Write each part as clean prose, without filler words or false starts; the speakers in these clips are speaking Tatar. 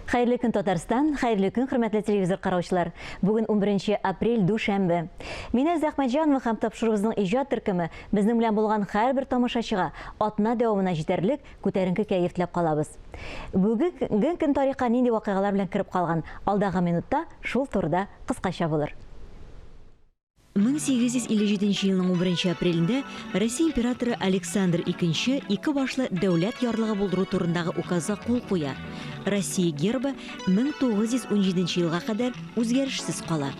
Хәерле көн, Татарстан! Хәерле көн, хөрмәтле телевизор караучылар! Бүген 11 апрель, дүшәмбе. Мин Эльза Әхмәтҗанова һәм тапшыруыбызның иҗат төркеме безнең белән булган һәрбер тамашачыга атна дәвамына җитәрлек күтәренке кәеф теләп калабыз. Бүгенге көн тарихка нинди вакыйгалар белән кереп калган, алдагы минутта шул турыда кыскача булыр. 1857 елның унберенче апрелендә Россия императоры Александр Икенче ике башлы дәүләт ярлыгы булдыру турындагы указга кул куя. Россия гербы 1917 елга кадәр үзгәрешсез кала.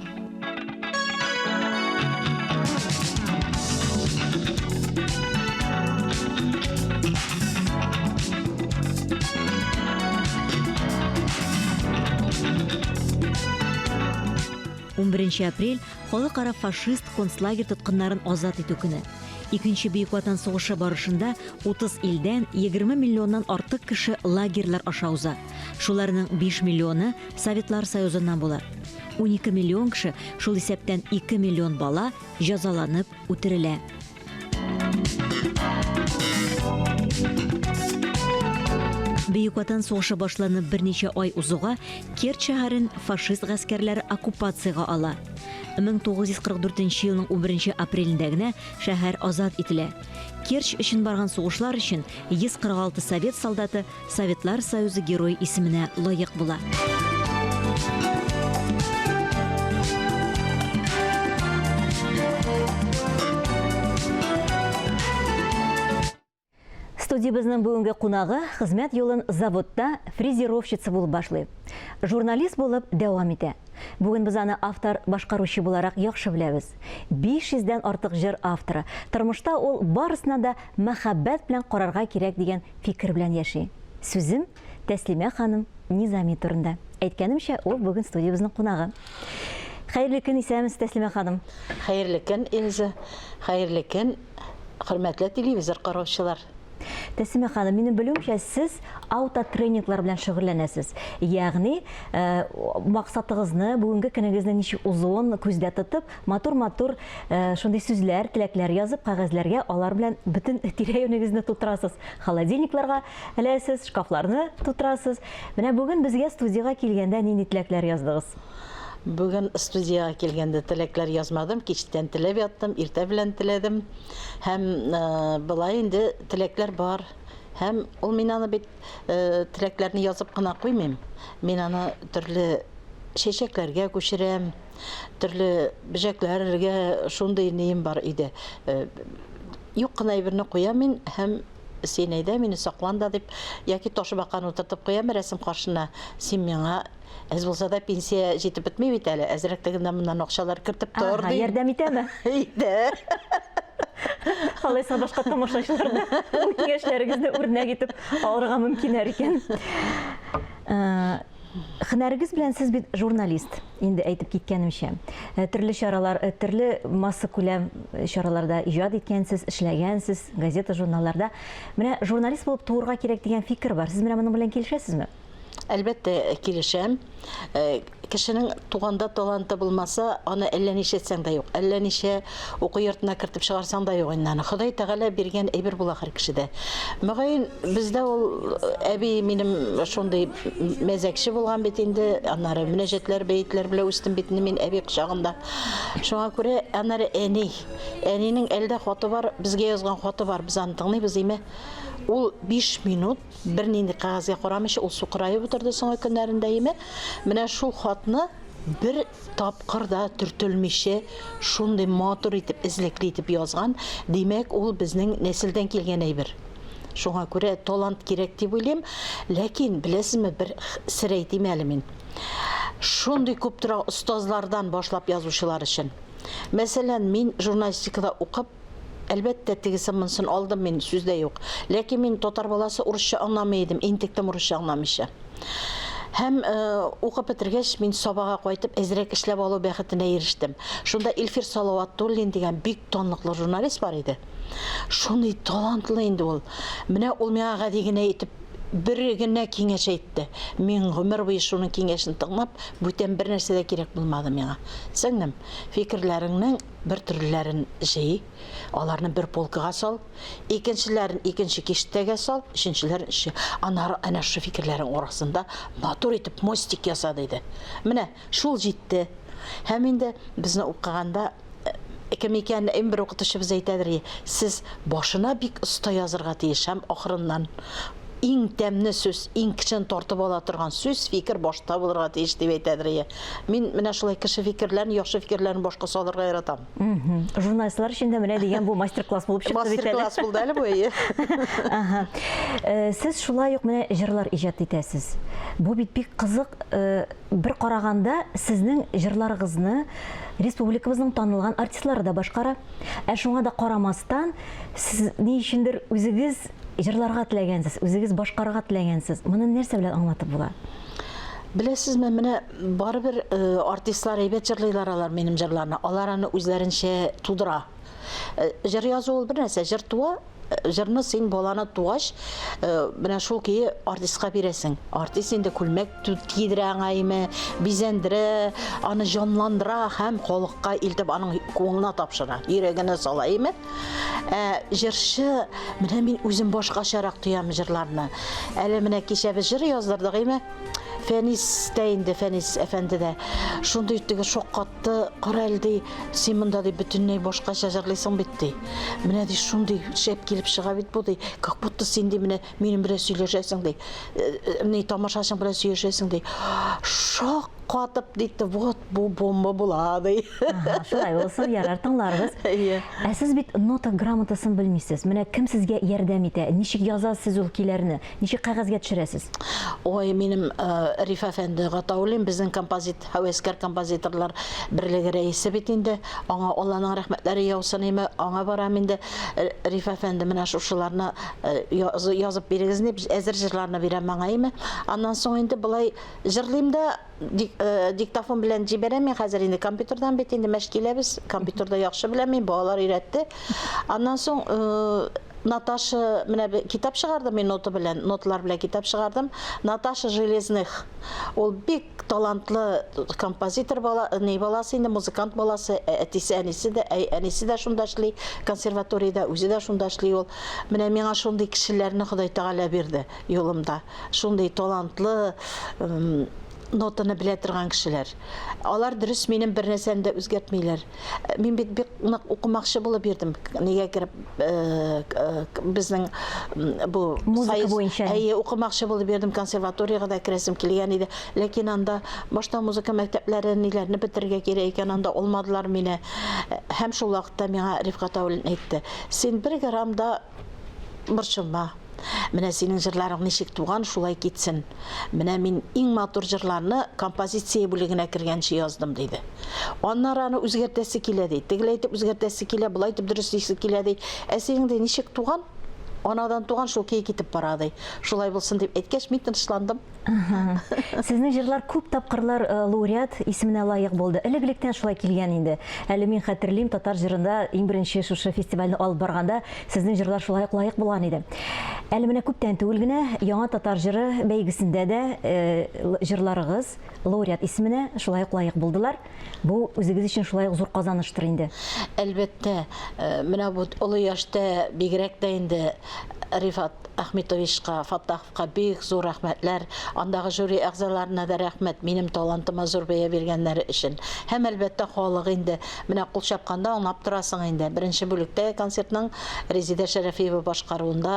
Унберенче апрель, Халыкара фашист концлагерь тоткыннарын азат итү көне. Икенче Бөек Ватан сугышы барышында 30 илдән 20 миллионнан артык кеше лагерьлар аша уза. Шуларның 5 миллионы Советлар Союзыннан була. 12 миллион кеше, шул исәптән 2 миллион бала, җәзаланып үтерелә. Бөек Ватан сугышы башланып берничә ай узуга Керчь шәһәрен фашист гаскәрләре оккупациягә ала. 1944 елның 11 апрелендә генә шәһәр азат ителә. Керчь өчен барган сугышлар өчен 146 совет солдаты Советлар Союзы Герое исеменә лаек була. Студиябезнең бүгенге кунагы хезмәт юлын заводта фрезеровщица булып башлый. Журналист булып дәвам итә. Бүген без аны автор, башкаручы буларак яхшы беләбез. 500 дән артык җыр авторы. Тормышта ул барысына да мәхәббәт белән карарга кирәк дигән фикер белән яши. Сүзем Тәслимә ханым Низами турында. Әйткәнемчә, ул бүген студиябезнең кунагы. Хәерле көн, исәнмесез, Тәслимә ханым. Хәерле көн, Эльза. Хәерле көн, хөрмәтле телевизор караучылар. Тәслимә ханым, минем белүемчә, сез аутотренинглар белән шөгыльләнәсез. Ягъни, э, максатыгызны, бүгенге көнегезне ничек узуын күздә тотып, матур-матур э, шундый сүзләр, теләкләр язып, кәгазьләргә алар белән бөтен тирә-юнегезне тутырасыз. Холодильникларга эләсез, шкафларны тутырасыз. Менә бүген безгә студиягә килгәндә нинди теләкләр яздыгыз? Бүген студиягә килгәндә теләкләр язмадым, кичтән теләп яттым, иртә белән теләдем. Һәм э, болай инде теләкләр бар. Һәм ул мин аны бит э, теләкләрне язып кына куймыйм. Мин аны төрле чәчәкләргә күчерәм, төрле бөҗәкләргә шундый нием бар иде. Э, юк кына әйберне куям мин һәм син әйдә мине саклан да дип яки ташбаканы утыртып куям рәсем каршына. Син миңа әз булса да пенсия җитеп бетми бит әле, әзрәк тегеннән моннан акчалар кертеп тор дим. Ярдәм итәме? Итә. Алайса башка тамашачылар да бу киңәшләрегезне үрнәк итеп алырга мөмкиннәр икән. Э, һөнәрегез белән сез бит журналист, инде әйтеп киткәнемчә. Э, төрле чаралар, э, төрле массакүләм чараларда иҗат иткәнсез, эшләгәнсез, газета, журналларда. Менә журналист булып туырга кирәк дигән фикер бар. Сез менә моның белән килешәсезме? Әлбәттә, килешәм. Э, кешенең туганда таланты булмаса, аны әллә нишләтсәң дә юк. Әллә ничә уку йортына кертеп чыгарсаң да юк инде аны. Ходай Тәгалә биргән әйбер була һәр кешедә. Мөгаен, бездә ул э, әби минем шундый мәзәкче булган бит инде. Аннары мөнәҗәтләр, бәетләр белән үстем бит инде мин әби кочагында. Шуңа күрә аннары әни. Әнинең әле дә хаты бар, безгә язган хаты бар. Без аны тыңлыйбыз, име. Ул 5 минут Бернинди кәгазьгә карамыйча, ул сукыраеп утырды соңгы көннәрендә, име. Менә шул хатны бер тапкыр да төртелмичә, шундый матур итеп, эзлекле итеп язган. Димәк, ул безнең нәселдән килгән әйбер. Шуңа күрә талант кирәк дип уйлыйм. Ләкин, беләсезме, бер сер әйтим әле мин. Шундый күп тора остазлардан башлап язучылар өчен. Мәсәлән, мин журналистикада укып, Әлбәттә, тегесен-монысын алдым мин, сүз дә юк. Ләкин мин татар баласы урысча аңламый идем, интектем урысча аңламыйча. Һәм э, укып бетергәч, мин Сабага кайтып, әзрәк эшләп алу бәхетенә ирештем. Шунда Илфир Салаватуллин дигән бик танлыклы журналист бар иде. Шундый талантлы инде ул. Менә ул миңа гади генә итеп Бер генә киңәш әйтте. Мин гомер буе шуның киңәшен тыңлап, бүтән бер нәрсә дә кирәк булмады миңа. Сеңлем, фикерләреңнең бер төрлеләрен җый, аларны бер полкага сал, икенчеләрен икенче киштәгә сал, өченчеләрен өченче. Аннары әнә шушы фикерләрең арасында матур итеп мостик яса, диде. Менә шул җитте. Һәм инде безне укыганда кем икән, иң бер укытучыбыз әйтәдер, сез башына бик оста язырга тиеш һәм ахырыннан иң тәмле сүз, иң кешене тартып ала торган сүз, фикер башта булырга тиеш дип әйтәдер. Мин менә шулай кеше фикерләрен, яхшы фикерләрен башка салырга яратам. Журналистлар өчен дә менә дигән бу мастер-класс булып чыкты бит әле. Мастер-класс булды әле бу, әйе. Ага. Сез шулай ук менә җырлар иҗат итәсез. Бу бит бик кызык. Бер караганда, сезнең җырларыгызны республикабызның танылган артистлары да башкара. Ә шуңа да карамастан, сез ни өчендер үзегез җырларга теләгәнсез, үзегез башкарырга теләгәнсез. Моны нәрсә белән аңлатып була? Беләсезме, менә барыбер артистлар әйбәт җырлыйлар алар минем җырларны. Алар аны үзләренчә тудыра. Җыр язу ул бер нәрсә, җыр туа, Җырны син баланы тугач, менә шул көе артистка бирәсең. Артист инде күлмәк кидерә аңа име, бизәндерә, аны җанландыра һәм халыкка илтеп аның кулына тапшыра, йөрәгенә сала име. Ә җырчы, менә мин үзем башкачарак тоям җырларны. Әле менә кичә без җыр яздырдык име. Фәнис тә инде, Фәнис әфәнде дә шундый теге шаккатты. Кара әле, ди, син монда, ди, бөтенләй башкача җырлыйсың бит, ди. Менә, ди, шундый шәп килеп чыга бит бу, ди. Как будто син, ди, менә минем белән сөйләшәсең, ди. Ни, тамашачың белән сөйләшәсең, ди. Шак катып, ди, вот бу бомба була, ди. Ага, шулай булсын, ярар, тыңларбыз. Әйе. Ә сез бит нота грамотасын белмисез. Менә кем сезгә ярдәм итә? Ничек язасыз сез ул көйләрне? Ничек кәгазьгә төшерәсез? Ой, минем Риф әфәнде Гатауллин, безнең композит, һәвәскәр композиторлар берлеге рәисе бит инде. Аңа Алланың рәхмәтләре яусын име, аңа барам инде. Риф әфәнде, менә шушыларны язып бирегез дип, әзер җырларны бирәм аңа име. Аннан соң инде болай җырлыйм да, диктофон белән җибәрәм мин хәзер инде компьютердан бит инде мәш киләбез. Компьютерда яхшы беләм мин, балалар өйрәтте. Аннан соң Наташа, менә китап чыгардым мин нота белән, ноталар белән китап чыгардым. Наташа Железных. Ул бик талантлы композитор бала, ни баласы инде, музыкант баласы, әтисе, әнисе дә, әнисе дә шунда эшли, консерваториядә, үзе дә шунда эшли ул. Менә миңа шундый кешеләрне Ходай Тәгалә бирде юлымда. Шундый талантлы, нотаны белә торган кешеләр. Алар дөрес минем бер нәрсәне дә үзгәртмиләр. Мин бит бик нык укымакчы булып йөрдем. Нигә кереп безнең бу музыка буенча. Әйе, укымакчы булып йөрдем, консерваториягә дә керәсем килгән иде. Ләкин анда башта музыка мәктәпләре ниләрне бетерергә кирәк икән, анда алмадылар мине. Һәм шул вакытта миңа Рифкать Аулин әйтте: "Син бер грамм да борчылма. Менә синең җырларың ничек туган, шулай китсен. Менә мин иң матур җырларны композиция бүлегенә кергәнче яздым, диде. Аннары аны үзгәртәсе килә, ди. Тегеләй итеп үзгәртәсе килә, болай итеп дөреслисе килә, ди. Ә синең, ди, ничек туган, анадан туган, шул көе китеп бара, ди. Шулай булсын дип әйткәч, мин тынычландым. Сезнең җырлар күп тапкырлар лауреат исеменә лаек булды. Элек-электән шулай килгән инде. Әле мин хәтерлим, татар җырында иң беренче шушы фестивальне алып барганда сезнең җырлар шулай ук лаек булган иде. Әле менә күптән түгел генә Яңа татар җыры бәйгесендә дә җырларыгыз лауреат исеменә шулай ук лаек булдылар. Бу үзегез өчен шулай ук зур казаныштыр инде. Әлбәттә, менә бу олы яшьтә бигрәк тә инде Рифат Ахметовичка, Фаттаховка бик зур рәхмәтләр. Андагы жюри әгъзаларына да рәхмәт, минем талантыма зур бәя биргәннәре өчен. Һәм, әлбәттә, халык инде. Менә кул чапканда аңлап торасың инде. Беренче бүлектә концертның Резидә Шәрәфиева башкаруында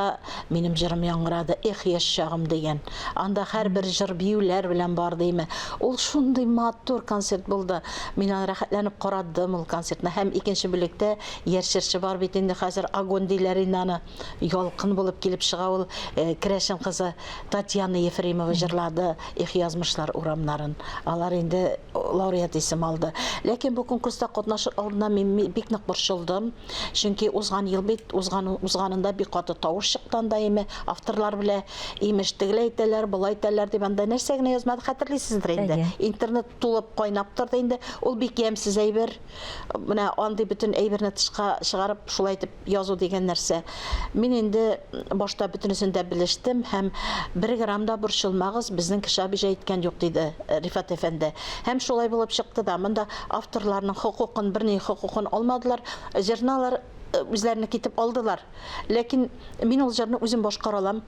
минем җырым яңгырады, Эх, яшь чагым дигән. Анда һәрбер җыр биюләр белән барды име. Ул шундый матур концерт булды. Мин аны рәхәтләнеп карадым ул концертны. Һәм икенче бүлектә яшь җырчы бар бит инде хәзер, Огонь диләр инде аны. Ялкын булып килеп чыга ул. Керәшен кызы Татьяна Ефремова җырлады Эх, язмышлар урамнарын. Алар инде лауреат исем алды. Ләкин бу конкурста катнашыр алдыннан мин бик нык борчылдым. Чөнки узган ел бит, узган узганында бик каты тавыш чыкты анда име, авторлар белә, имеш, тегеләй итәләр, болай итәләр дип анда нәрсә генә язмады, хәтерлисездер инде. Интернет тулып кайнап торды инде. Ул бик ямьсез әйбер. Менә андый бөтен әйберне тышка чыгарып, шулай итеп язу дигән нәрсә. Мин инде инде башта бөтенесен дә белештем һәм бер грамм да борчылмагыз, безнең кеше обижать иткән юк, диде Рифат әфәнде. Һәм шулай булып чыкты да. Монда авторларның хокукын, берни хокукын алмадылар. Җырны алар үзләренеке итеп алдылар. Ләкин мин ул җырны үзем башкара алам.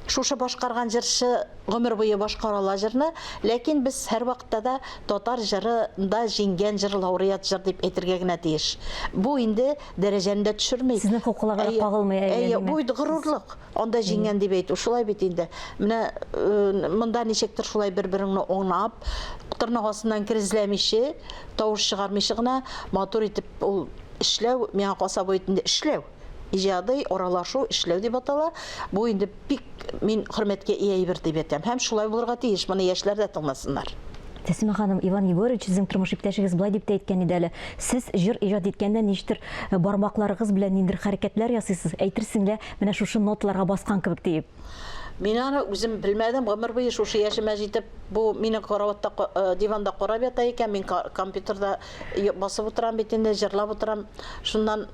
Шушы башкарган җырчы гомер буе башкара ала җырны, ләкин без һәрвакытта да татар җыры нда җиңгән җыр лауреат җыр дип әйтергә генә тиеш. Бу инде дәрәҗәне дә төшерми. Сезнең хокукларга да кагылмый, әйе, Әйе, бу инде горурлык. Анда җиңгән дип әйтү, шулай бит инде. Менә монда ничектер шулай бер-береңне аңлап, тырнак астыннан кер эзләмичә, тавыш чыгармыйча гына матур итеп ул эшләү, миңа калса бу инде эшләү. Иҗади аралашу, эшләү дип атала. Бу инде бик мин хөрмәткә ия әйбер дип әйтәм. Һәм шулай булырга тиеш, моны яшьләр дә тыңласыннар. Тәслимә ханым, Иван Егорович, сезнең тормыш иптәшегез болай дип тә әйткән иде әле. Сез җыр иҗат иткәндә ничектер э, бармакларыгыз белән ниндидер хәрәкәтләр ясыйсыз, әйтерсең лә, менә шушы ноталарга баскан кебек диеп. Мин аны үзем белмәдем, гомер буе шушы яшемә җитеп, бу мине караватта, э, диванда карап ята икән, мин компьютерда басып утырам бит инде, җырлап утырам. Шуннан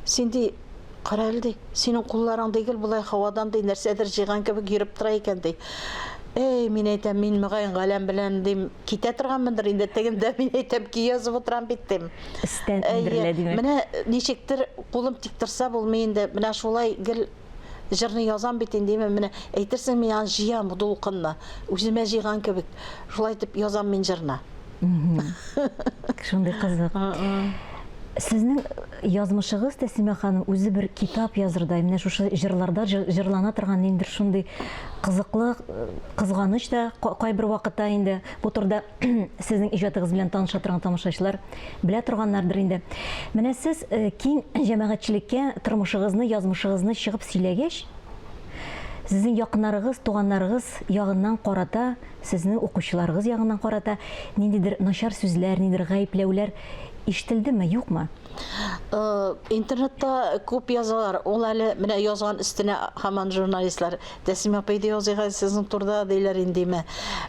син ди, кара әле ди, синең кулларың ди гел болай һавадан ди, нәрсәдер җыйган кебек йөреп тора икән ди. Эй, мин әйтәм, мин мөгаен галәм белән дим, китә торганмындыр инде тегендә, мин әйтәм, көй язып утырам бит дим. Өстән иңдерелә димәк. Менә ничектер кулым тик торса булмый инде, менә шулай гел җырны язам бит инде, менә әйтерсең мин аны җыям дулкынны, үземә җыйган кебек, шулай итеп язам мин җырны. Шундый кызык. Сезнең язмышыгыз, Тәслимә ханым, үзе бер китап язырдай, менә шушы җырларда җырлана торган ниндидер шундый кызыклы, кызганыч та кайбер вакытта инде бу турыда сезнең иҗатыгыз белән таныша торган тамашачылар белә торганнардыр инде. Менә сез э, киң җәмәгатьчелеккә тормышыгызны, язмышыгызны чыгып сөйләгәч, сезнең якыннарыгыз, туганнарыгыз ягыннан карата, сезнең укучыларыгыз ягыннан карата ниндидер начар сүзләр, ниндидер гаепләүләр ишетелдеме, юкмы? Э, интернетта күп язалар. Ул әле менә язган өстенә һаман журналистлар Тәслимә апай да языйк әле сезнең турыда диләр индеме.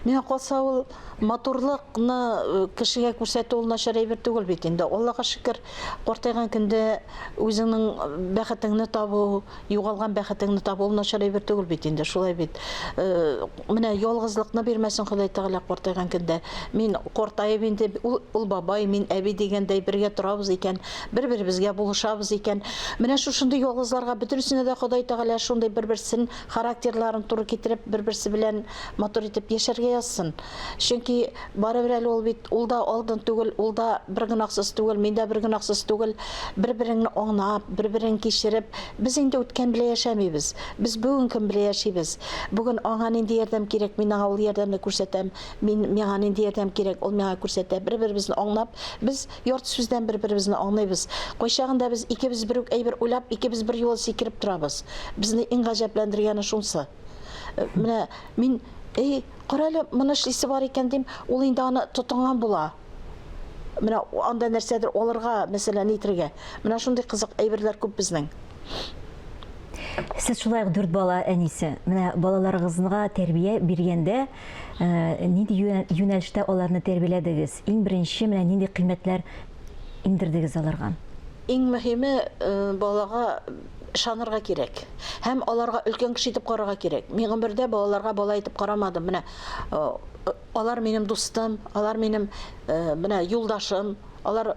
Миңа калса ул матурлыкны э, кешегә күрсәтү ул начар әйбер түгел бит инде. Аллага шөкер, картайган көндә үзеңнең бәхетеңне табу, Югалган бәхетеңне табу ул начар әйбер түгел бит инде, шулай бит. Э, менә ялгызлыкны бирмәсен Ходай Тәгалә картайган көндә. Мин картаеп инде, ул, ул бабай, мин әби дигәндәй бергә торабыз икән, бер-беребезгә булышабыз икән. Менә шушындый ялгызларга бөтенесенә дә Ходай Тәгалә шундый бер-берсен характерларын туры китереп, бер-берсе белән матур итеп яшәргә язсын. Чөнки барыбер әле ул бит, ул да алтын түгел, ул да бер гөнаһсыз түгел, мин дә бер гөнаһсыз түгел. Бер-береңне аңлап, бер-берен кичереп, без инде үткән белән яшәмибез. Без бүген көн белән яшибез. Бүген аңа нинди ярдәм кирәк, мин аңа ул ярдәмне күрсәтәм. Мин миңа нинди ярдәм кирәк, ул миңа күрсәтә. Бер-беребезне аңлап, без ярты сүздән бер-беребезне аңлыйбыз. Кайчагында без икебез бер үк әйбер уйлап, икебез бер юлы сикереп торабыз. Безне иң гаҗәпләндергәне шунсы. Э, менә мин, эй, кара әле, моны эшлисе бар икән дим, ул инде аны тотынган була. Менә анда нәрсәдер алырга, мәсәлән, әйтергә. Менә шундый кызык әйберләр күп безнең. Сез шулай ук дүрт бала әнисе. Менә балаларыгызга тәрбия биргәндә, э, нинди юнәлештә аларны тәрбияләдегез? Иң беренче менә нинди кыйммәтләр иңдердегез аларга? Иң мөһиме, э, балага ышанырга кирәк. Һәм аларга өлкән кеше итеп карарга кирәк. Мин гомердә балаларга бала итеп карамадым. Менә э, алар минем дустым, алар минем э, менә юлдашым, алар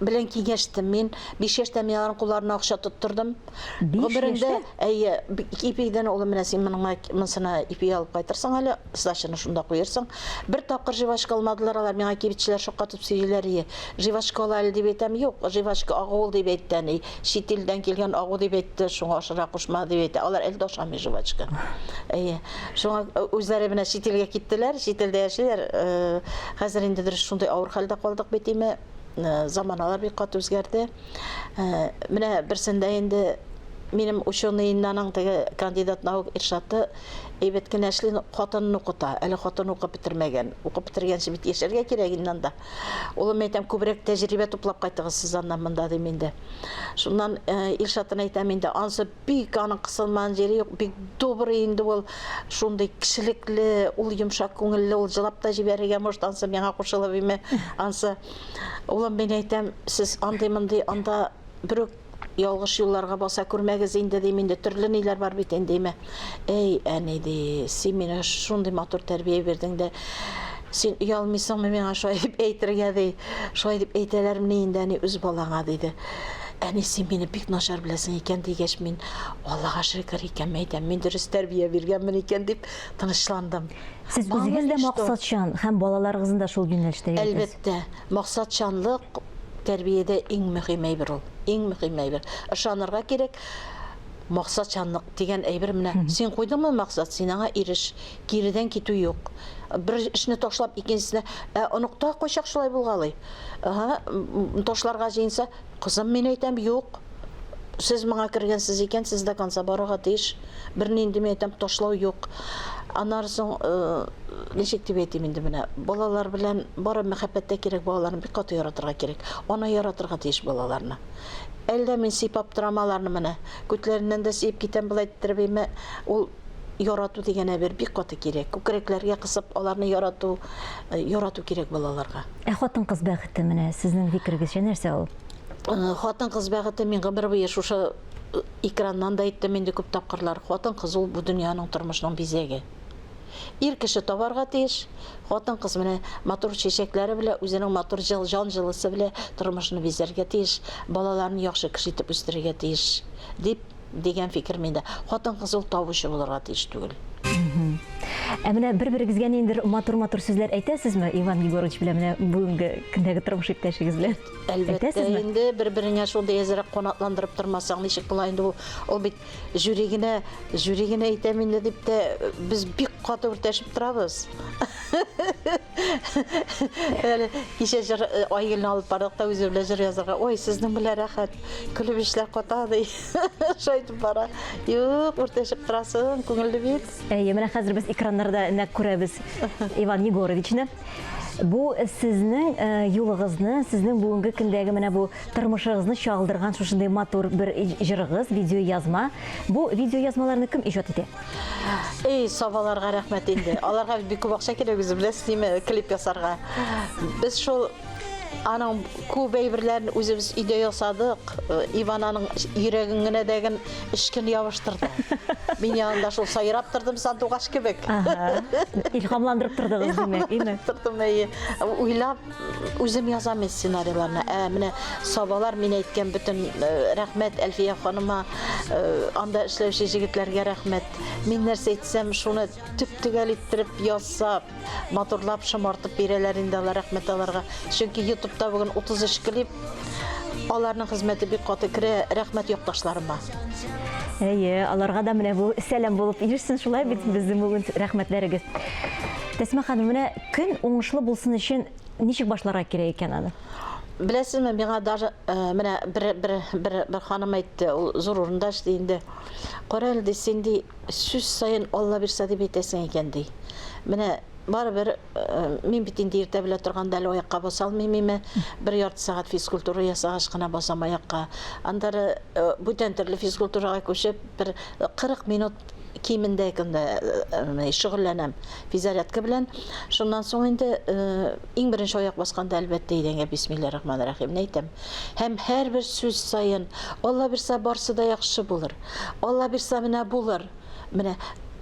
белән киңәштем мин. 5 яшьтә мин аларның кулларына акча тоттырдым. Гомерендә, әйе, ипидән улым менә син моның монысына ипи алып кайтырсың әле, сдачаны шунда куерсың. Бер тапкыр жвачка алмадылар алар, миңа кибетчеләр шаккатып сөйлиләр, ие. Жвачка ала әле дип әйтәм, юк, жвачка агу ул дип әйтте әни. Чит илдән килгән агу дип әйтте, шуңа ашарга кушма дип әйтә. Алар әле дә ашамый жвачка. Әйе. Шуңа э, үзләре менә чит илгә киттеләр, чит илдә яшиләр. Э, хәзер инде дөрес шундый авыр хәлдә калдык бит име. Э, заманалар бик каты үзгәрде. Менә берсендә инде минем ученыйнаның теге кандидат наук Иршаты әйбәт кенә эшли, хатынын укыта. Әле хатын укып бетермәгән. Укып бетергәнче бит яшәргә кирәк инде анда. Улым әйтәм, күбрәк тәҗрибә туплап кайтыгыз сез аннан монда дим инде. Шуннан Илшатын әйтәм инде, ансы бик аның кысылмаган җире юк, бик добрый инде ул, шундый кешелекле, ул йомшак күңелле, ул җылап та җибәрергә может, ансы миңа кушылып име, ансы. Улым, мин әйтәм, сез андый-мондый анда берүк Ялгыш юлларга баса күрмәгез инде, дим инде, төрле ниләр бар бит инде, димә. Әй, әни, ди, син миңа шундый матур тәрбия бирдең дә, син оялмыйсыңмы миңа шулай дип әйтергә, ди. Шулай дип әйтәләрмени инде, әни, үз балаңа, диде. Әни, син мине бик начар беләсең икән, дигәч, мин, Аллага шөкер икән, мәйтәм, мин дөрес тәрбия биргәнмен икән, дип тынычландым. Сез үзегез дә максатчан һәм балаларыгызны да шул юнәлештә йөртәсез. Әлбәттә, максатчанлык тәрбиядә иң мөһим әйбер ул. Иң мөһим әйбер. Ышанырга кирәк. Максатчанлык дигән әйбер менә. Син куйдыңмы максат, син аңа иреш. Киредән китү юк. Бер эшне ташлап икенчесенә, ә оныкта кайчак шулай булгалый. Ага, ташларга җыенса, кызым, мин әйтәм, юк. Сез моңа кергәнсез икән, сез до конца барырга тиеш. Бернинди, мин әйтәм, ташлау юк. Аннары соң, э, ничек дип әйтим инде менә, балалар белән бары мәхәббәттә кирәк, балаларны бик каты яратырга кирәк. Ана яратырга тиеш балаларны. Әллә мин сыйпап торам аларны менә. Күтләреннән дә сөеп китәм болай иттереп, әмма ул ярату дигән әйбер бик каты кирәк. Күкрәкләргә кысып аларны ярату, э, ярату кирәк балаларга. Ә хатын-кыз бәхете менә сезнең фикерегезчә нәрсә ул? Э, хатын-кыз бәхете мин гомер буе шушы э, экраннан да әйттем инде күп тапкырлар. Хатын-кыз ул бу дөньяның тормышның бизәге. Ир кеше табарга тиеш. Хатын-кыз менә матур чәчәкләре белән, үзенең матур җыл, җан җылысы белән тормышны бизәргә тиеш, балаларын яхшы кеше итеп үстерергә тиеш, дип дигән фикер миндә. Хатын-кыз ул табучы булырга тиеш түгел. Ә менә бер-берегезгә ниндидер матур-матур сүзләр әйтәсезме Иван Егорович белән менә бүгенге көндәге тормыш иптәшегез белән? Әлбәттә инде, бер-береңә шундый әзрәк канатландырып тормасаң, ничек була инде ул? Ул бит жюри генә, жюри генә әйтәм инде дип тә без бик каты үртәшеп торабыз. Әле кичә җыр э, Айгөлне алып бардык та үзе белән җыр язарга. Ой, сезнең белән рәхәт. Көлеп эшләр ката ди. Шайтып бара. Юк, үртәшеп торасың, күңелле бит. Әйе, менә хәзер без экраннарда нәкъ күрәбез Иван Егоровичны. Бу сезнең э, юлыгызны, сезнең бүгенге көндәге менә бу тормышыгызны чагылдырган шушындый матур бер җырыгыз, видеоязма. Бу видеоязмаларны кем иҗат итә? Эй, сабаларга рәхмәт инде. Аларга бик күп акча кирәк үзе, беләсез ниме, клип ясарга. Без шул аның күп әйберләрен үзебез өйдә ясадык. Э, Иван аның йөрәген генә дәген эчкен ябыштырды. Мин янында шул сайрап тордым сандугач кебек. Илһамландырып тордыгыз, димәк, име? Тордым, әйе. Уйлап үзем язам мин сценарийларны. Ә менә сабалар мин әйткән бөтен э, рәхмәт Әлфия ханыма, э, анда эшләүче җегетләргә рәхмәт. Мин нәрсә әйтсәм, шуны төп-төгәл иттереп ясап, матурлап, шомартып бирәләр инде алар, рәхмәт аларга. Чөнки YouTube'та бүген 33 клип, аларның хезмәте бик каты керә, рәхмәт якташларыма. Әйе, аларга да менә бу сәлам булып ирешсен, шулай бит безнең бүген рәхмәтләрегез. Тәсмә ханым, менә көн уңышлы булсын өчен ничек башларга кирәк икән аны? Беләсезме, миңа даже э, менә бер, бер, бер, бер ханым әйтте, ул зур урында эшли инде. Кара әле, ди, син ди, сүз саен Алла бирсә дип әйтәсең икән, ди. Менә барыбер э, мин бит инде иртә белә торганда әле аякка баса алмыйм име. Бер ярты сәгать физкультура ясагач кына басам аякка. Аннары э, бүтән төрле физкультурага күчеп, бер 40 минут кимендә көндә э, шөгыльләнәм физзарядка белән. Шуннан соң инде иң беренче аяк басканда, әлбәттә, идәнгә бисмилла рахман рахимне әйтәм. Һәм һәрбер сүз саен Алла бирсә барсы да яхшы булыр. Алла бирсә менә булыр. Менә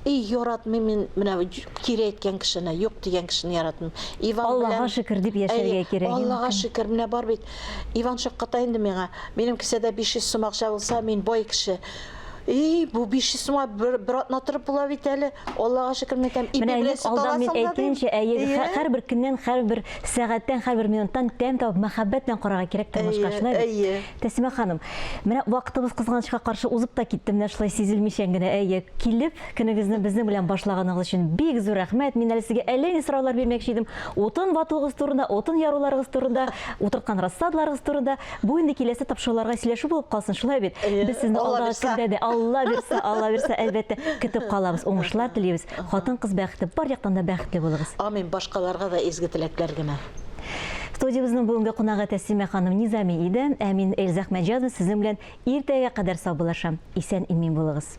и яратмыйм мин менә кире әйткән кешене, юк дигән кешене яратмыйм. Иван Аллага белән шөкер дип яшәргә кирәк. Аллага шөкер, менә бар бит. Иван шакката инде миңа. Минем кесәдә 500 сум акча булса, мин бай кеше. И, бу 500 сумга бер, бер атна торып була бит әле. Аллага шөкер, мин әйтәм, ипи белән сөт алдан мин әйткәнчә, әйе, һәрбер көннән, һәрбер сәгатьтән, һәрбер минуттан тәм табып, мәхәббәт белән карарга кирәк тормышка, шулай бит? Әйе. Тәслимә ханым, менә вакытыбыз кызганычка каршы узып та китте, менә шулай сизелмичән генә, әйе, килеп, көнегезне безнең белән башлаганыгыз өчен бик зур рәхмәт. Мин әле сезгә әллә ни сораулар бирмәкче идем. Утын ватуыгыз турында, утын яруларыгыз турында, утырткан рассадаларыгыз турында. Бу инде киләсе тапшыруларга сөйләшү булып калсын, шулай бит? Без сезне алдагы көндә дә, Алла бирсә, Алла бирсә, әлбәттә, көтеп калабыз. Уңышлар телибез. Хатын-кыз бәхете, бар яктан да бәхетле булыгыз. Амин. Башкаларга да изге теләкләр генә. Студиябезнең бүгенге кунагы Тәслимә ханым Низами иде. Ә мин Эльза Әхмәтҗанова сезнең белән иртәгә кадәр саубуллашам. Исән-имин булыгыз.